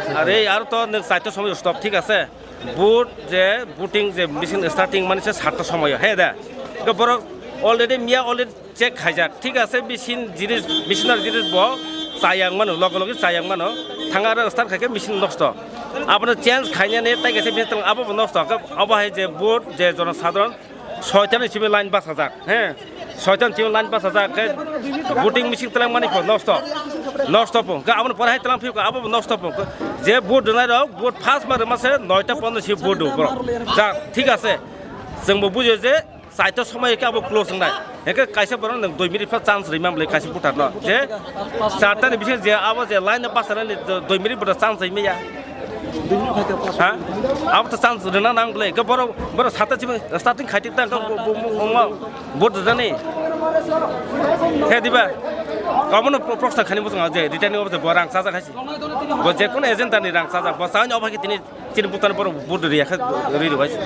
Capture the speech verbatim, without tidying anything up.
Are aro to nwng chaita somoi stop, thik ase? Vote je, voting je machine starting mani se satta somoi, he da? Ke borok already miya already check khaijak, thik ase? Machine jinis, machinery jinis bo chayang mano, loge loge chayang mano. Thang aro start khaikhe machine nosto. Abono change khainani tai kaisa machine tong, abo bo nosto. Ke abo hai je vote je jono sadharon soitani simi line bachajak, he? Soitani simi line bachajak, ke voting machine telang mani pho nosto. Nosto pho. Ke abono pore hai telang phiyok, abo bo nosto pho. Je vote rwnai rok, vote first ma rwma se noita pondro si vote rw borok. Ja, thik ase. Chwng bo bujio je chaita somoi khe abo close wngnai. Heke kaisa borok nwng dui minute pha chance rwima bwlai kaisa voter no. Je charta ni bising je abo je line no bachana ni dui minute bodo chance rwima ya. Ha? Abo to chance rwna nang bwlai. Ke borok, borok sata chimi starting khaiti ta ko bo, bo, bo, bo, vote rwna ni. He diba? Kamu no pro-, prosta khani bo je returning officer bo rang chaja khaisi. Bo je kono agent ni rang chaja. Bo saini obo khe tini chini butani borok vote rwya khe rwi rwbaisi.